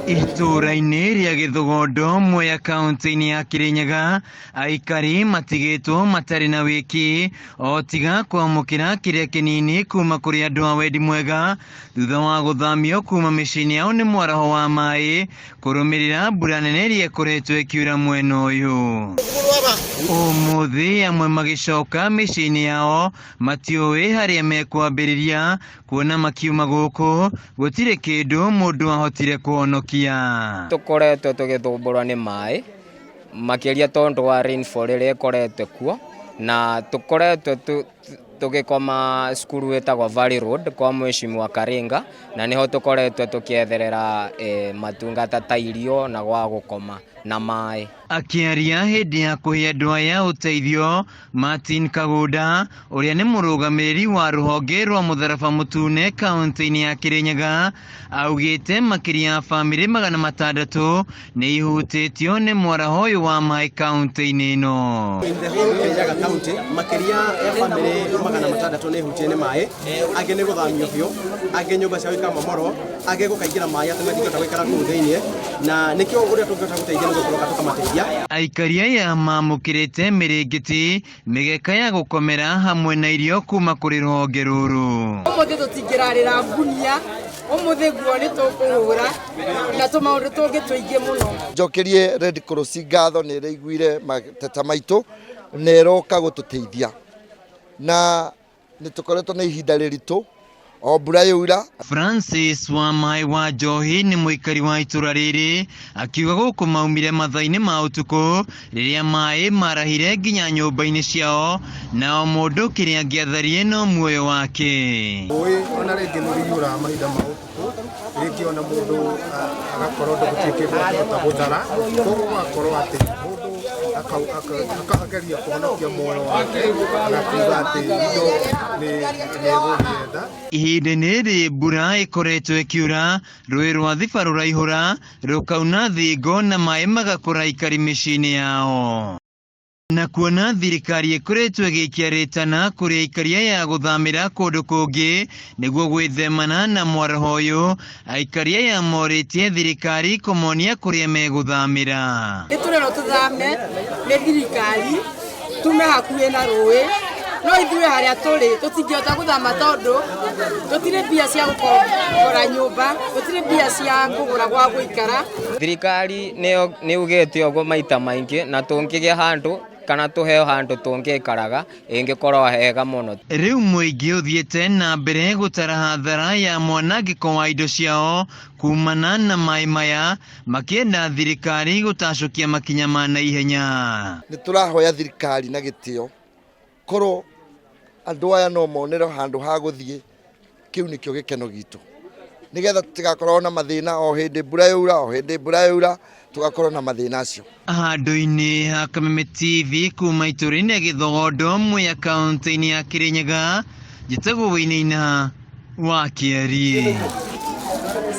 Itũũra-inĩ rĩa Gĩthogondo, Mwea kaũntĩ-inĩ ya Kĩrĩnyaga, aikari matigĩtwo matarĩ na wĩki o tiga kwamũkĩra kĩrĩa kĩnini kuma kũrĩ andũ a wendi mwega thutha wa gũthamio kuma mĩciĩ-inĩ yao nĩ mwaraho wa maĩ kũrũmĩrĩra mbura nene ĩrĩa ĩkoretwo ĩkiura mwena ũyũ. Ũmũthĩ amwe magĩcoka mĩciĩ-inĩ yao matiũĩ harĩa mekwambĩrĩria kuona makiuma gũkũ gũtirĩ kĩndũ mũndũ ahotire kũhonokia. Tũkoretwo tũgĩthumbũrwo nĩ maĩ makĩria tondũ wa rainfall ĩrĩa ĩkoretwo kuo na tũkoretwo tũgĩkoma cukuru ĩtagwo Valley Road kwa Mheshimiwa Karinga na nĩho tũkoretwo tũkĩetherera matungata ta irio na gwa gũkoma na maĩ. Akĩaria hĩndĩ ya kũhe andũ aya ũteithio, Martin Kagunda, ũrĩa nĩ mũrũgamĩrĩri wa rũhonge rwa Mũtharaba Mũtune kaũntĩ-inĩ ya Kĩrĩnyaga, augĩte makĩria ya bamĩrĩ 600 nĩ ihutĩtio nĩ mwaraho ũyũ wa maĩ kaũntĩ-inĩ ĩno. In the whole Kirinyaga County, makĩria ya bamĩrĩ 600 nĩ hutie nĩ maĩ, angĩ nĩ gũthamio biũ, angĩ nyũmba ciao ikamomorwo, angĩ gũkaingĩra maĩ atĩ matingĩhota gũikara kũu thĩinĩ, na nĩkĩo ũrĩa tũngĩhota gũteithia nĩ gũkorwo tũkamateithia. Aikari aya mamũkĩrĩte mĩrĩngĩti, mĩgeka ya gũkomera hamwe na irio kuma kũrĩ rũhonge rũrũ. Ũmũthĩ tũtingĩrarĩra ngunia, ũmũthĩ nguo nĩ tũkũhũra na tũmaũndũ tũngĩ tũingĩ mũno. Njokerie Red Cross ngatho nĩ ĩraiguire mateta maitũ na ĩroka gũtũteithia na nĩ tũkoretwo na ihinda rĩritũ o mbura yaura. Francis wa Maĩ wa Njohi nĩ mũikari wa itũra rĩrĩ akiuga gũkũ maumire mathaa-inĩ ma ũtukũ rĩrĩa maĩ marahire nginya nyũmba-inĩ ciao na o mũndũ kĩrĩa angĩatharie no muoyo wake. Rũĩ ona rĩngĩ nĩ rũiyũraga mahinda ma ũtukũ, rĩngĩ ona mũndũ agakorwo gũtirĩ kĩndũ angĩhota gũthara, koguo gũgakorwo atĩ mũndũ akageria kũhonokia muoyo wake agakiuga atĩ indo nĩ egũgĩetha. Ihinda-inĩ rĩrĩ mbura ĩkoretwo ĩkiura, rũĩ rwa Thiba rũraihũra, rũkauna thingo na maĩ magakũra aikari mĩciĩ-inĩ yao. Na kuona thirikari ĩkoretwo ĩgĩikia rĩtana kũrĩ aikari aya gũthamĩra kũndũ kũngĩ nĩguo gwĩthemana na mwaraho ũyũ, aikari aya morĩtie thirikari kũmonia kũrĩa megũthamĩra. Nĩ tũrerwo tũthame nĩ thirikari tume hakuhĩ na rũĩ no ithuĩ harĩa tũrĩ tũtingĩhota gũthama tondũ tũtirĩ mbia cia gũkombora nyũmba, tũtirĩ mbia cia kũgũra gwa gũikara. Thirikari nĩ ugĩte ũguo maita maingĩ na tũngĩgĩa handũ kana tũheo handũ tũngĩikaraga ĩngĩkorwo hega mũno. Rĩu mũingĩ ũthiĩte na mbere gũtara hathara ya mwanangĩko wa indo ciao kumana na maĩ maya makĩenda thirikari gũtacũkia makinya ma naihenya. Nĩ tũrahoya thirikari na gĩtĩo korwo andũ aya no monere handũ ha gũthiĩ, kĩu nĩkĩo gĩkeno gitũ, nĩgetha tũtigakorwo na mathĩna o hĩndĩ mbura yaura, o hĩndĩ mbura yaura tũgakorwo na mathĩna acio. Handũ-inĩ ha Kameme TV kuma itũũra-inĩ rĩa Gĩthogondo, Mwea kaũntĩ-inĩ ya Kĩrĩnyaga, njĩtagwo Wainaina wa Kĩeri.